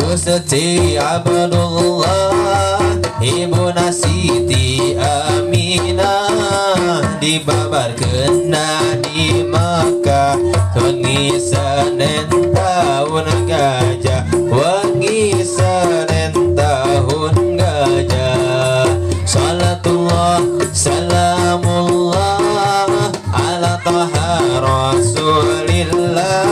Gusti Abdullah Ibuna Siti Aminah dibabarkeun di Makkah wengi Senin tahun gajah wengi Senin tahun gajah. Salatullah salamullah ala Taha Rasulillah.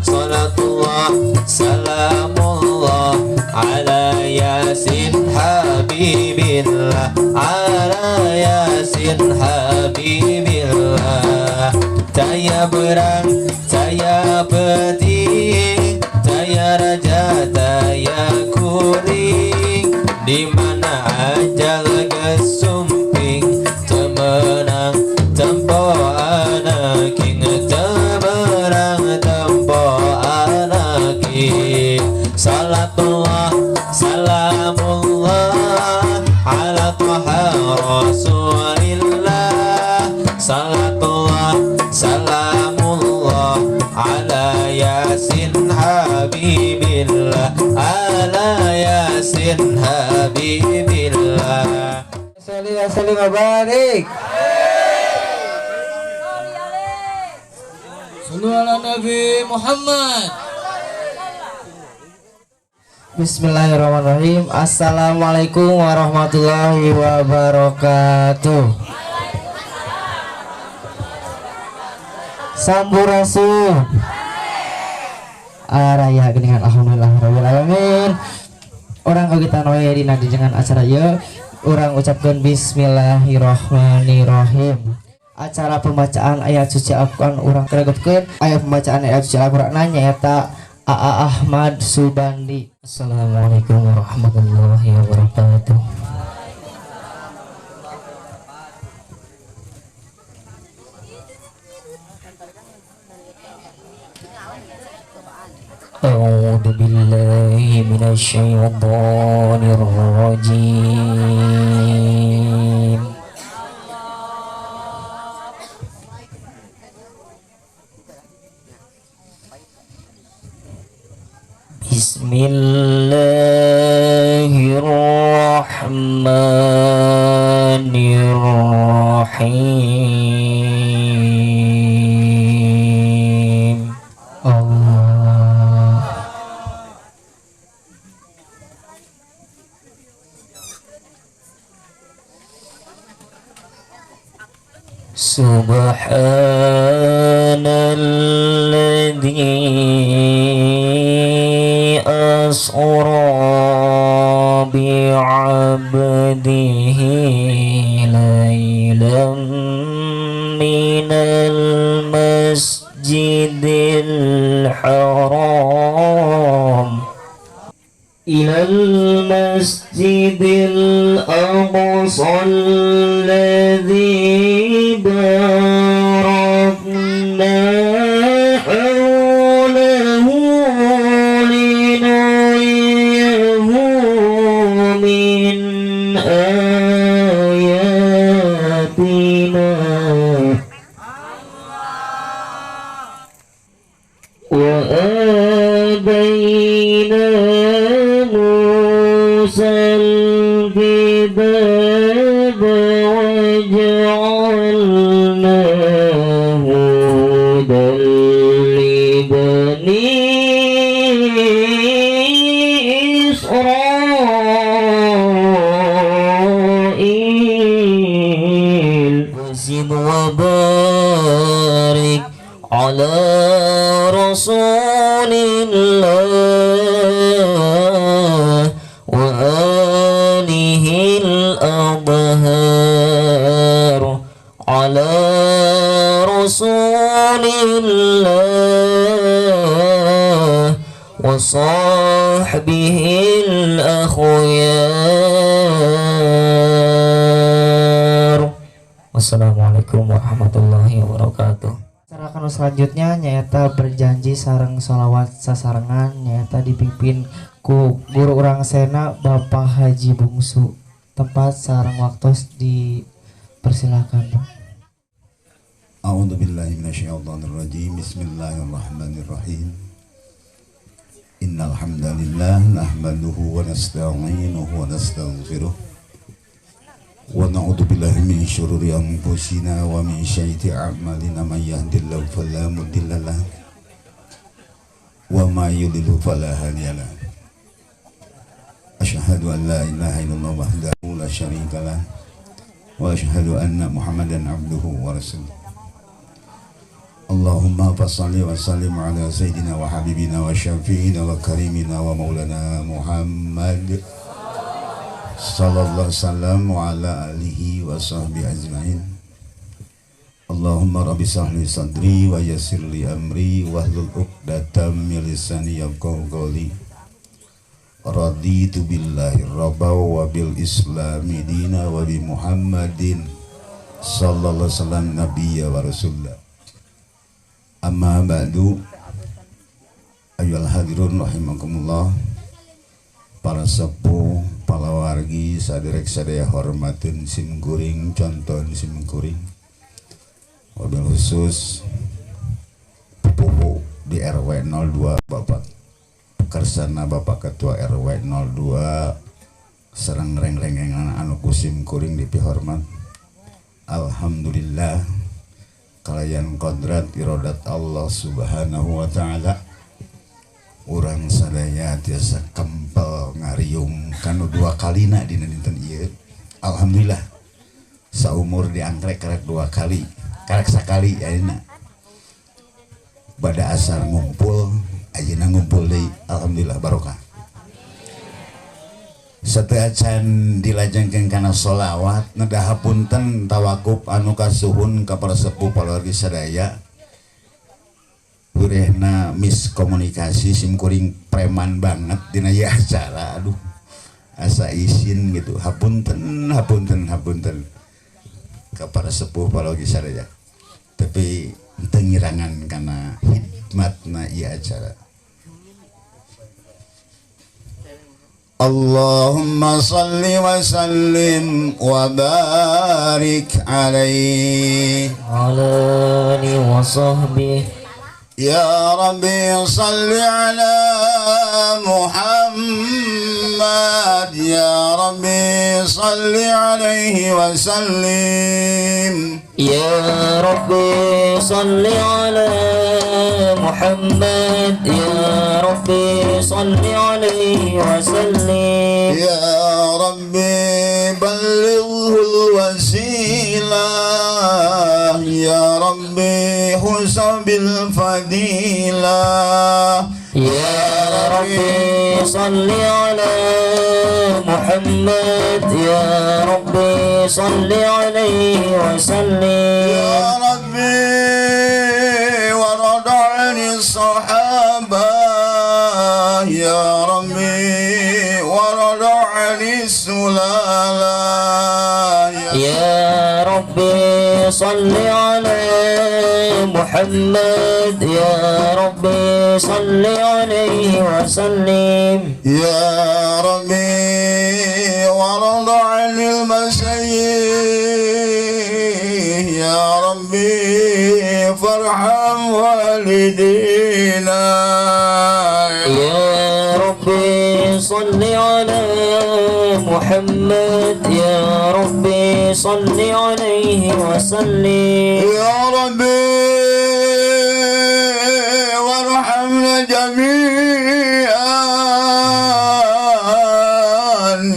Salatullah salamullah ala Yasin Habibillah ala Yasin Habibillah. Caya berang caya peting caya raja caya kuring di mana aja geus sumping temenang tempo anaking temerang tempo anaking. Salatullah salamullah ala Taha Rasulillah. Salatullah salamullah ala Yasin Habibillah ala Yasin Habibillah. Sholli wa sallim wa barik. Sallu ala Nabi Muhammad. Bismillahirrahmanirrahim. Assalamualaikum warahmatullahi wabarakatuh. Sampurasun. Araya geningan alhamdulillah rabbil alamin. Urang kagitan we dina jenengan acara ieu urang ucapkeun bismillahirrahmanirrahim. Acara pembacaan ayat suci Al-Qur'an urang karegepkeun ayat pembacaan ayat suci Al-Qur'an nyaeta AA Ahmad Subandi. Assalamualaikum warahmatullahi wabarakatuh. A'udzu billahi minasyaitonir rajim. Bismillahirrahmanirrahim. Allah. Subhanalladzi asra bi'abdihi laylan minal masjidil haram ilal masjidil aqsa alladzi barakna hawlahu linuriyahu min ayatina wa ataina Musa al-kitaba wa ja'alnahu hudan li bani Israil. Wazid wa barik ala Rasulillah wa alihi al-adhar ala Rasulillah wa sahbihi al-akhyar. Wassalamualaikum warahmatullahi wabarakatuh. Acara kanu selanjutnya nyaeta berjanji sareng sholawat sasarengan nyaeta dipimpin ku guru urang sena Bapak Haji Bungsu. Tempat sareng waktos dipersilakan. A'udzu billahi minasyaitonir rajim. Bismillahirrahmanirrahim. Innal hamdalillah nahmaduhu wa nasta'inuhu wa nastaghfiruh wa na'udzu billahi min syururi anfusina wa min sayyiati a'malina may yahdihillahu fala mudilla lahu wa may yudlil fala hadiya lahu. Asyhadu an la ilaha illallah wahdahu la syarika lah wa asyhadu anna Muhammadan abduhu wa rasuluh. Allahumma fassalli wa sallim ala sayyidina wa habibina wa syafi'ina wa karimina wa maulana Muhammad sallallahu alaihi wasallam wa ala alihi wa sahbihi ajma'in. Allahumma rabbi shrah li sadri wa yassir li amri wahlul 'uqdatam min lisani yafqahu qawli. Raditu billahi rabba wa bil islami dina wa bi Muhammadin sallallahu alaihi wasallam nabiyya wa rasulullah. Amma ba'du, ayyuhal hadirun rahimakumullah, para sepuh, para wargi, saderek sadaya hormatin sim kuring, conton sim kuring, wabil khusus pupuhu di RW 02 Bapak Kersana, Bapak Ketua RW 02 serang reng-rengengan anu kusim kuring dipihormat. Alhamdulillah kalayan kodrat irodat Allah subhanahu wa ta'ala, urang sadaya tiasa kempel ngariung kanu dua kalina dina dinten ieu. Alhamdulillah saumur diangkrek karek dua kali, karek sakali ayeuna. Bada asar ngumpul, ayeuna ngumpul deui, alhamdulillah barokah. Sateuacan dilajengkeun kana sholawat nedah hapunten tawakuf anu kasuhun ka para sepuh pawargi sadaya. Burehna miskomunikasi simkuring preman banget dina ieu acara, aduh asa isin gitu. Hapunten hapunten hapunten ka para sepuh pawargi sadaya. Tapi teu ngirangan kana hikmatna ieu acara. Allahumma salli wa sallim wa barik alaihi ala alihi wa sahbihi. Ya Rabbi salli ala Muhammad, ya Rabbi salli alaihi wa sallim. Ya Rabbi salli ala Muhammad, ya Rabbi salli alaihi wa sallim. Ya Rabbi ballighul wasilah, ya Rabbi husabil fadilah. Ya Rabbi salli ala Muhammad, ya Rabbi salli alaihi wa sallim. Ya Rabbi warad 'ani sahabah, ya Rabbi warad 'ani sulalah. Ya Rabbi salli ala Muhammad, ya Rabbi salli alaihi wa sallim. Ya Rabbi warad 'anil masyayikh, ya Rabbi farham walidina. Ya Rabbi salli ala Muhammad, ya Rabbi salli alaihi wa sallim. Ya Rabbi warhamna jami'an,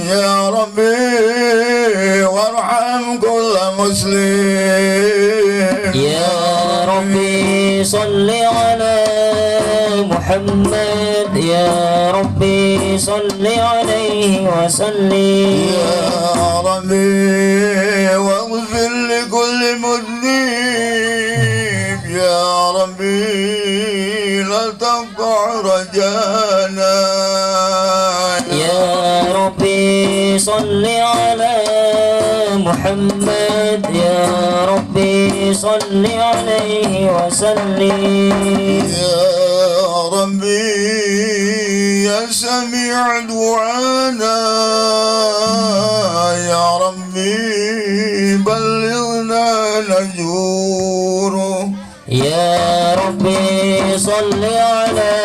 ya Rabbi warham kulla muslim. Ya Rabbi salli ala Muhammad, ya Rabbi salli alaihi wa sallim. Ya Rabbi waghfir li kulli mudhnib, ya Rabbi la taqta' rajana. Ya Rabbi salli ala Muhammad, ya Rabbi salli alaihi wa sallim. Ya Rabbi ya sami' du'ana, ya Rabbi ballighna najuru. Ya Rabbi salli ala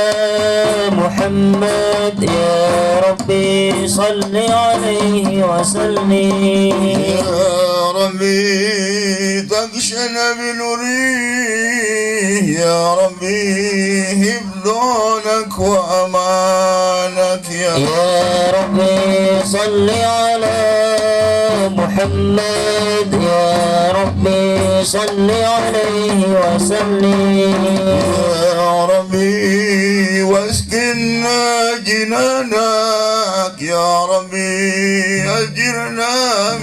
Muhammad. محمد يا ربي صل عليه وسلم. يا ربي تغشنا بنوري، يا ربي هب وأمانك. يا ربي صل على محمد، يا ربي صل عليه وسلم. يا ربي واسكننا جنانك، يا ربي أجرنا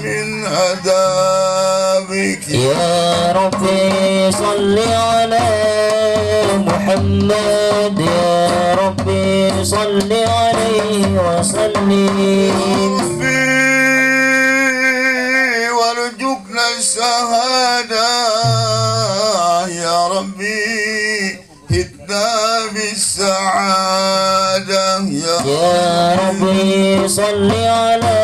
من عذابك. يا ربي صل على محمد، يا ربي صل عليه وسلم. يا ربي وارزقنا الشهادة، يا ربي هدنا بالسعادة. يا ربي صل على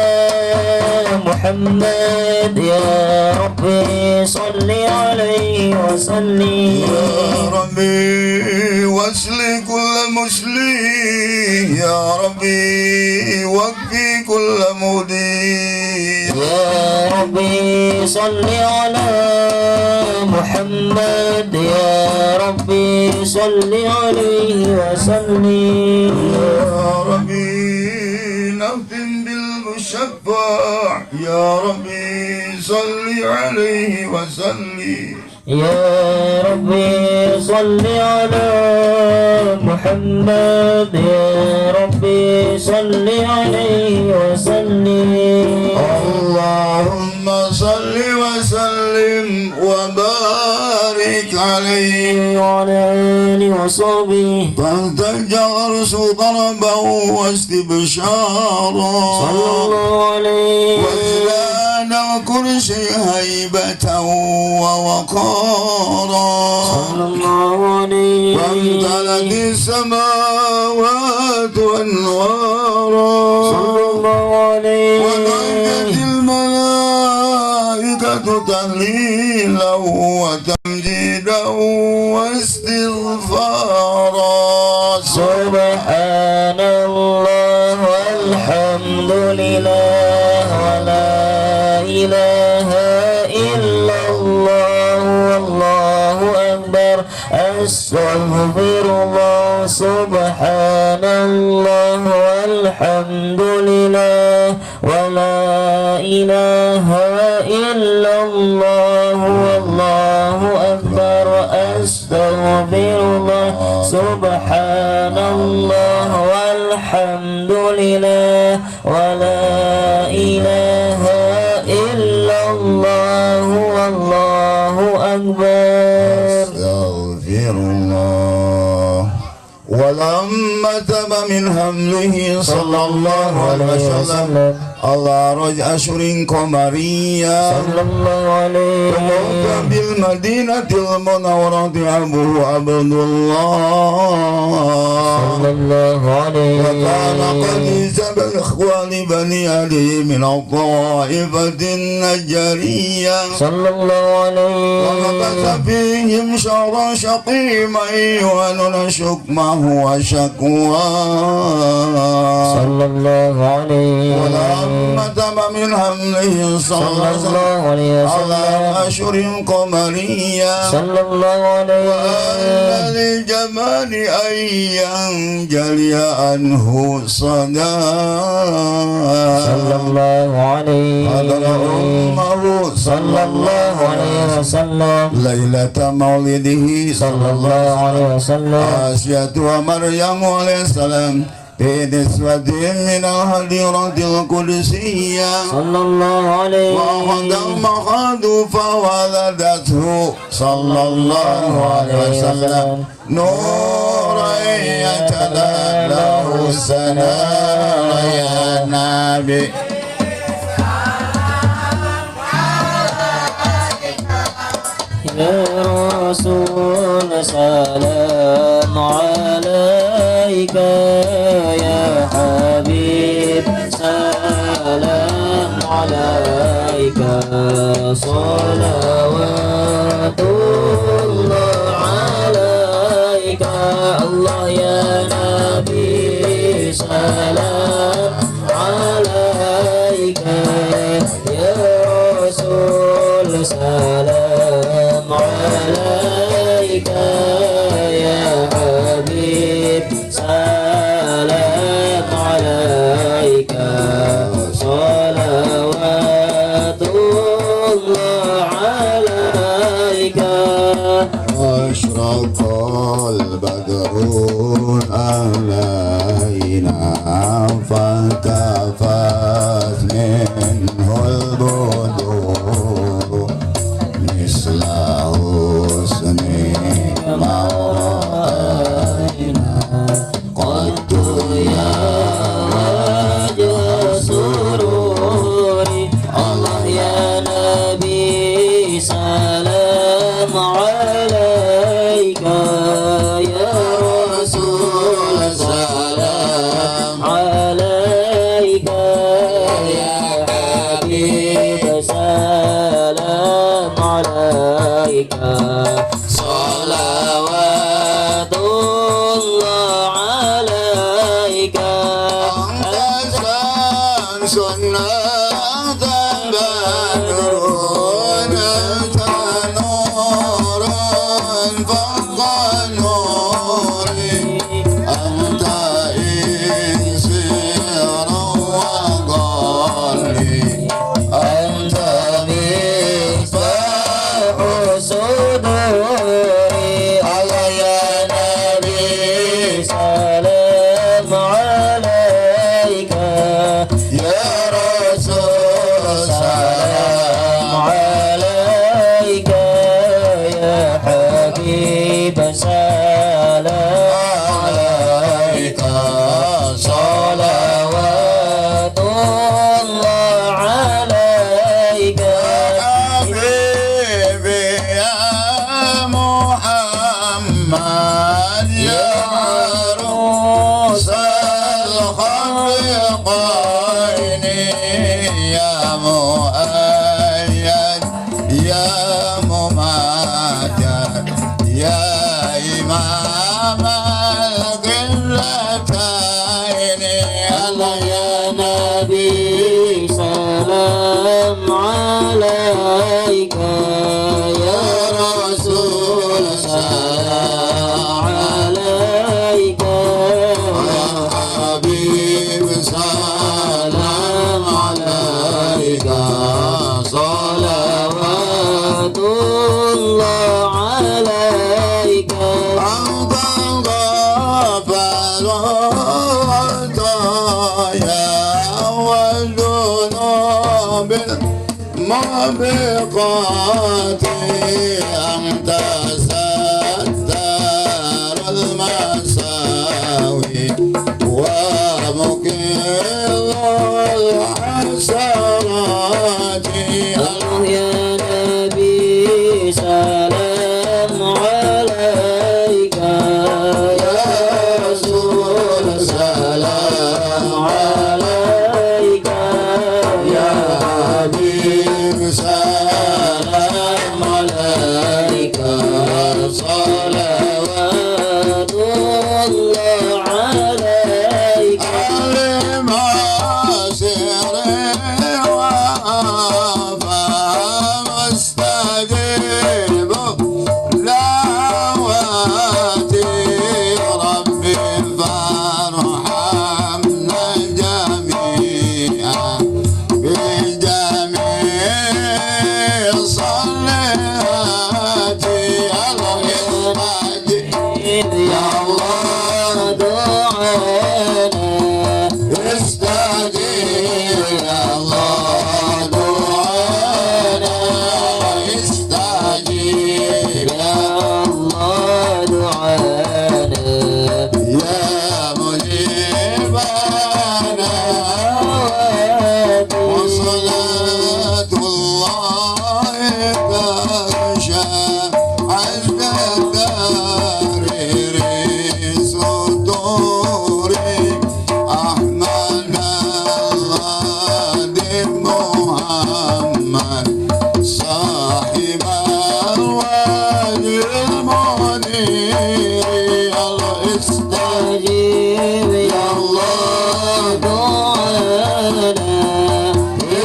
محمد، يا ربي صل عليه وسلم. يا ربي واسل كل مسلم، يا ربي واكفي كل مدين. يا ربي صل على محمد، يا ربي صل عليه وسلم. يا ربي نختم بالمشفع، يا ربي صل عليه وسلم. يا ربي صل على محمد، يا ربي صل عليه وسلم. اللهم صل وسلم وبارك عليه وعلى آله وصحبه. فاهتز العرش ضربا واستبشارا، صلى الله عليه. وازداد الكرسي هيبة ووقارا، صلى الله عليه. وامتلت السماوات أنوارا، صلى الله عليه. وضجت الملائكة تهليلا وتمجيدا واستغفارا. سبحان الله والحمد لله ولا إله إلا الله والله أكبر أستغفر الله. سبحان الله والحمد لله ولا إله إلا الله والله أكبر أستغفر الله. سبحان الله والحمد لله ولا إله إلا الله والله أكبر. أستغفر الله. ولما تم من حمله صلى الله عليه وسلم على رجع أشهر قمرية، صلى الله عليه. توفى بالمدينة المنورة أبوه عبد الله، صلى الله عليه. وكان قد سبق إخوان بني علي من الطائفة النجارية، صلى الله عليه. ومكث فيهم شهرا شقيما يعلن شكمه وشكواه، صلى الله عليه. ولما تم من حمله صلى الله عليه على وسلم أشهر قمرية، صلى الله عليه. وأن للجمال أن ينجلي عنه صدى، صلى الله عليه. حضر أمه صلى الله عليه وسلم ليلة مولده صلى الله عليه وسلم. آسية ومريم عليه السلام في نسوة من الهديرة القدسية، صلى الله عليه. وأخذ المخاض فولدته صلى الله عليه وسلم نورا يتلألأ السناء يا نبي. يا رسول سلام عليك، يا حبيب سلام عليك، صلوات الله عليك، الله يا نبي Salam alaika ya Rasul, salam alaika ya Habib, salam alaika, salawatullah alaika. أشرق البدر علينا فكفت منه البدور مثل حسن ما رأينا قد يا وجه سروري الله يا نبي سلام عليك يا رسول سلام عليك يا حبيب سلام عليك صلوات الله عليك. سنة بدر نور فوق نوري أنت إنسير وضلي أنت مصباح صدوري الله يا نبي سلام عليك يا رسول سلام عليك يا حبيب سلام عليك صلوات الله عليك. حبيبي يا محمد يا عروس الخفقين يا مؤيد يا ممجد يا إمام القبلتين الله يا نبي سلام عليك يا رسول سلام عليك يا حبيب سلام عليك صلوات الله عليك. أنت الغفار الخطايا والذنوب الموبقات أنت ستار المساوي ومقيل الحسرات. الله يا نبي سلام عليك يا رسول سلام عليك يا حبيب سلام سلام عليك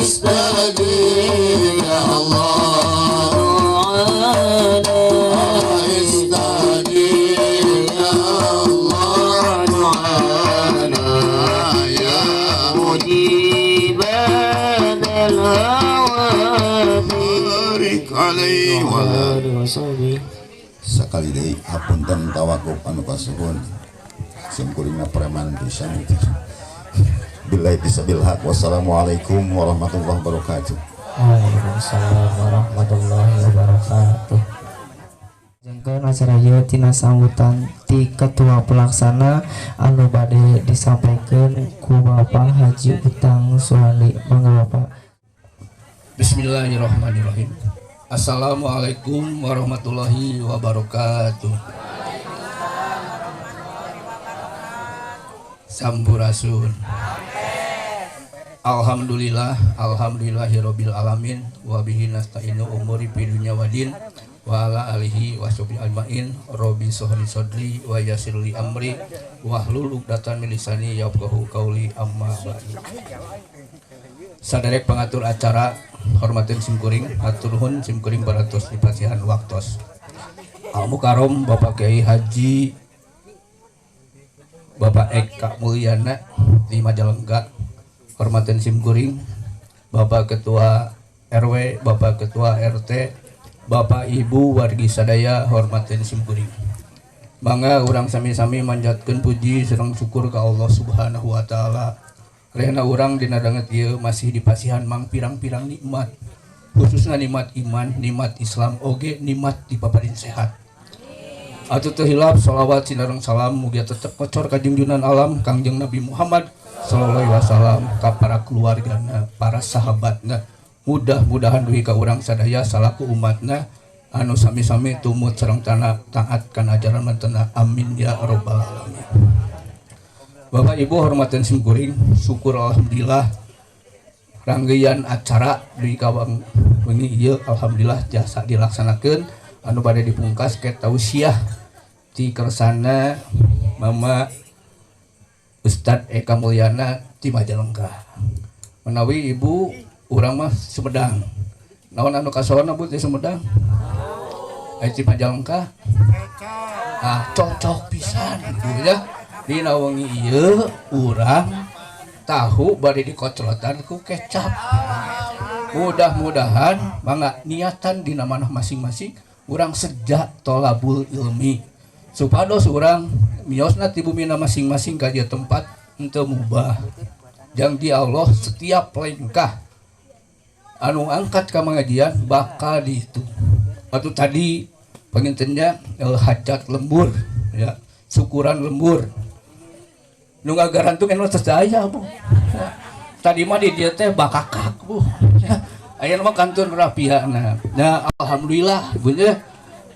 Istajib ya Allah du'ana, istajib ya Allah du'ana, ya mujiban al-hawati. Barik alaihi wa alihi wasahbihi. Sakali deui hapunten tawakuf anu kasuhun simkuringna preman pisan. Billahi bisabil haq. Wassalamualaikum warahmatullahi wabarakatuh. Waalaikumsalam warahmatullahi wabarakatuh. Jengkeun acara ieu tina sambutan ti ketua pelaksana anu bade disampaikan ku Bapak Haji Utang Suwandi. Mangga Bapak. Bismillahirrahmanirrahim. Assalamualaikum warahmatullahi wabarakatuh. Sampurasun. Alhamdulillah, alhamdulillahirabbil alamin wa bihi nasta'inu umuri fid dunya waddin wa ala alihi washabihi ajmain. Rabbi shrah sadri wa yassir li amri wahlul 'uqdatam min lisani yafqahu qauli. Amma ba'du. Saderek pengatur acara, hormatin simkuring, hatur nuhun simkuring baratos dipasihan waktos. Al Mukarrom Bapak Kiai Haji Bapak Eka Mulyana di Majalengka, hormatin simkuring Bapak Ketua RW, Bapak Ketua RT, Bapak Ibu wargi sadaya, hormatin simkuring. Mangga urang sami-sami manjatkeun puji sareng syukur ka Allah Subhanahu wa taala. Rehna urang dina danget ieu masih dipasihan mang pirang-pirang nikmat, khususna nikmat iman, nikmat Islam oge nikmat dipaparin sehat. Atuh teu hilap sholawat sinareng salam mugia tetep kocor ka junjunan alam Kangjeng Nabi Muhammad sallallahu alaihi wasallam ka para keluargana, para sahabatna. Mudah-mudahan dugi ka urang sadaya salaku umatna anu sami-sami tumut sareng taat kana ajaran mantena. Amin ya rabbal alamin. Bapak Ibu hormatin simkuring, syukur alhamdulillah rangkaian acara di kawang wengi ieu alhamdulillah jasa dilaksanakeun anu bade dipungkas ke tausiah ti kersana Mama Ustad Eka Mulyana ti Majalengka. Menawi ibu urang mah Sumedang. Naon anu kasohorna Bu ti Sumedang? Aya ti Majalengka? Ah, cocok pisan ibu ya. Dina wengi ieu urang tahu bade dikoclotan ku kecap. Mudah-mudahan mangga niatan dina manah masing-masing urang sejak tolabul ilmi supados urang miosna ti bumina masing-masing ka dieu tempat henteu mubah. Jang di Allah setiap lengkah anu angkat ka mangajian bakal dihitung. Atuh tadi pengintennya hajat lembur ya, syukuran lembur. Nu ngagarantung anu teu aya Bu. Tadi mah di dieu teh bakakak Bu. Aya mah kantun rapiana. Nah alhamdulillah Bu nya,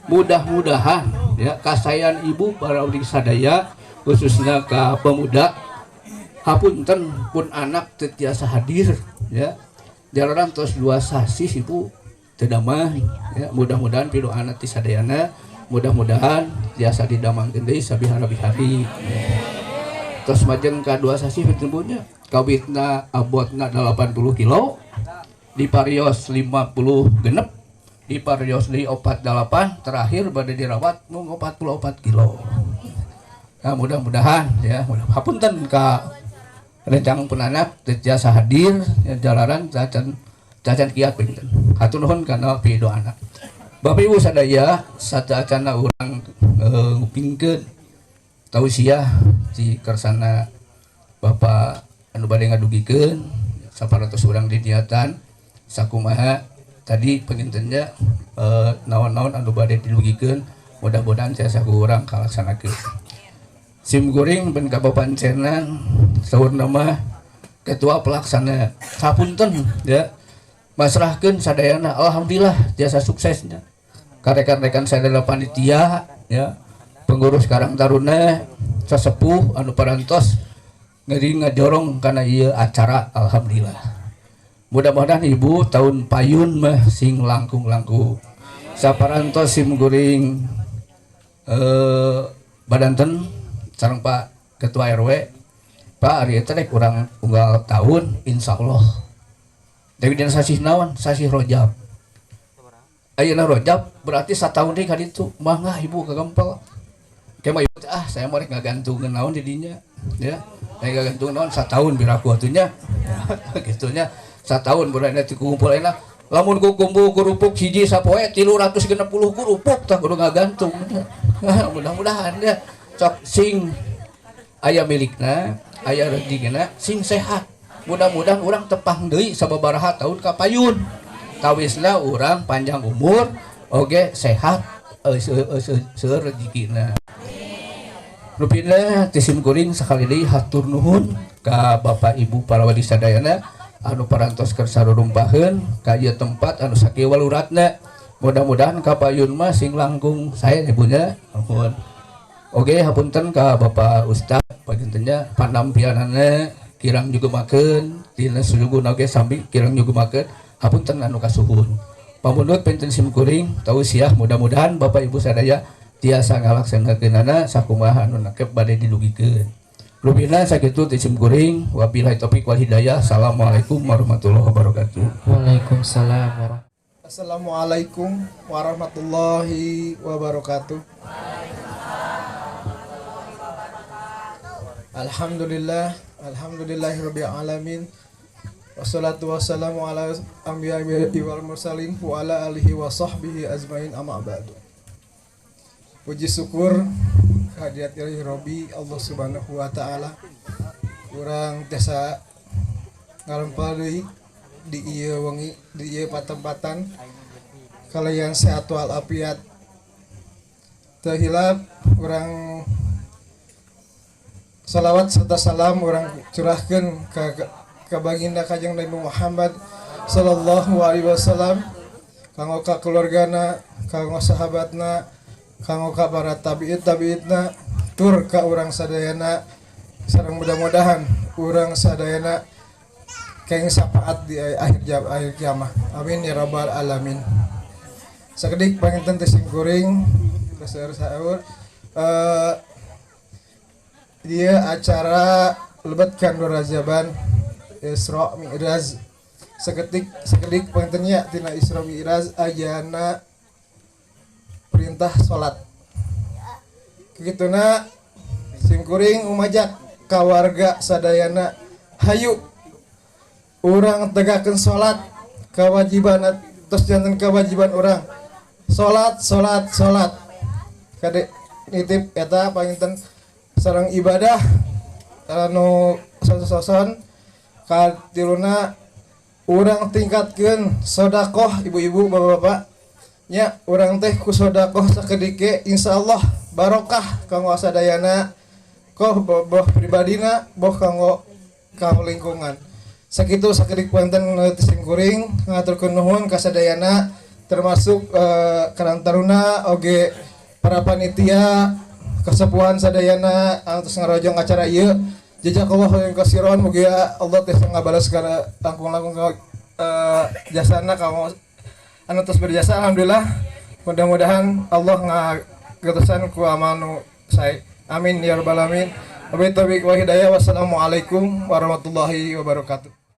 mudah-mudahan ya kasayan ibu para udik sadaya khususnya ka pemuda hapunten pun anak teu tiasa hadir ya. Jalanan tos 2 sasih ibu teu damai ya, mudah-mudahan pidoana ti sadayana mudah-mudahan tiasa didamangkeun deui sabihara-bihari. Tos majeng ka 2 sasih nya kawitna abotna 80 kilo di parios 50 genep di parios di 48 terakhir bade dirawat mung 44 kilo. Nah, mudah-mudahan ya, hapunten ka rencang pun anak teu tiasa hadir ya, jalaran cacan cacan kiat punten. Hatur nuhun kana pidoana. Bapak Ibu sadaya sateuacanna urang ngupingkeun tausiah di kersana Bapak anu bade ngadugikeun saparatus urang diniatan sakumaha tadi pengintennya naon-naon anu bade dilugikeun mudah-mudahan tiasa ku urang kalaksanakeun. Sim kuring ben ka Bapak Cenang saurna mah ketua pelaksana sapunten ya masrahkeun sadayana alhamdulillah tiasa suksesnya. Ka rekan-rekan sadaya panitia ya, pengurus Karang Taruna sesepuh anu parantos ngeri ngajorong kana ieu acara alhamdulillah. Mudah-mudahan ibu tahun payun mah sing langkung-langkung. Saparantos sim kuring badanten sareng Pak Ketua RW Pak ari eta rek urang unggal tahun insyaallah. Dewi dina sasih naon? Sasih Rojab. Ayeuna Rojab berarti satahun deui ka ditu. Mangga ibu kagempel. Ke mah ibu ah saya mah rek ngagantungeun naon di dinya ya. Rek ngagantung naon satahun biraku atuh nya. Kitu nya. Satahun berarti teh kumpul ayeuna lamun ku kumpul kerupuk hiji sapoe 360 kerupuk tah kudu ngagantung. Mudah-mudahan ya sok sing aya milikna, aya rezekina sing sehat. Mudah-mudahan urang tepang deui sababaraha tahun ka payun. Tawisna urang panjang umur oge sehat seueur rezekina. Rupina ti sim kuring sakali deui hatur nuhun ka Bapak Ibu para wali sadayana anu parantos kersa rurumpaheun ka ieu tempat anu sakieu waluratna. Mudah-mudahan ka payun mah sing langkung sae ibunya. Ampun. Oge hapunten ka Bapak Ustad pagintennya panampianana kirang nyugumakeun tina sulugun oge sami kirang nyugumakeun hapunten anu kasuhun. Pamundut penten sim kuring tausiah mudah-mudahan Bapak Ibu sadaya tiasa ngalaksanakeunana sakumaha anu nakep bade didugikeun. Rupina sakitu ti sim kuring wabillahi taufik wal hidayah. Assalamualaikum warahmatullahi wabarakatuh. Waalaikumsalam warahmatullahi. Assalamualaikum warahmatullahi wabarakatuh. Alhamdulillah, alhamdulillahirabbil alamin. Wassalatu wassalamu ala anbiya'i wal mursalin wa ala alihi wa sahbihi azmain amma ba'du. Puji syukur kehadirat Ilahi Rabbi Allah Subhanahu wa taala. Urang tiasa ngalempal deui di ieu wengi, di ieu patempatan kalayan sehat wal afiat. Teu hilap urang salawat serta salam urang curahkeun ka baginda Kanjeng Nabi Muhammad sallallahu alaihi wasallam, kanggo ka keluargana, kanggo sahabatna, kanggo ka para tabi'in tabi'itna, tur ka urang sadayana. Sareng mudah-mudahan urang sadayana kenging syafaat di akhir jam akhir kiamah. Amin ya rabbal alamin. Sakedik panginten teh sim kuring seur-saeur dia acara lebet kan Rajaban Isra Mi'raj. Sekedik pangintennya tina Isra Mi'raj ayana perintah salat. Kikituna sim kuring umajak ka warga sadayana hayu urang tegakkeun salat, kewajiban tos janten kewajiban urang salat salat salat. Kade nitip eta panginten sareng ibadah anu soson katiluna urang tingkatkeun sedekah ibu-ibu bapak-bapak nya, urang teh ku sedekah sakedike insyaallah barokah kanggo sadayana, koh boh pribadina boh kanggo kanggo lingkungan. Sakitu sakedik panten sim kuring ngaturkeun nuhun ka sadayana termasuk Karang Taruna oge para panitia kasepuhan sadayana anu tos ngarojong acara ieu. Jazakallahu khairan kasiron, mugia Allah teh ngabalas kana langkung-langkung jasana kanggo anu tos berjasa. Alhamdulillah mudah-mudahan Allah ngagetusan ku amal nu sae. Amin ya rabbal alamin. Wabillahi taufiq wal hidayah. Wassalamualaikum warahmatullahi wabarakatuh.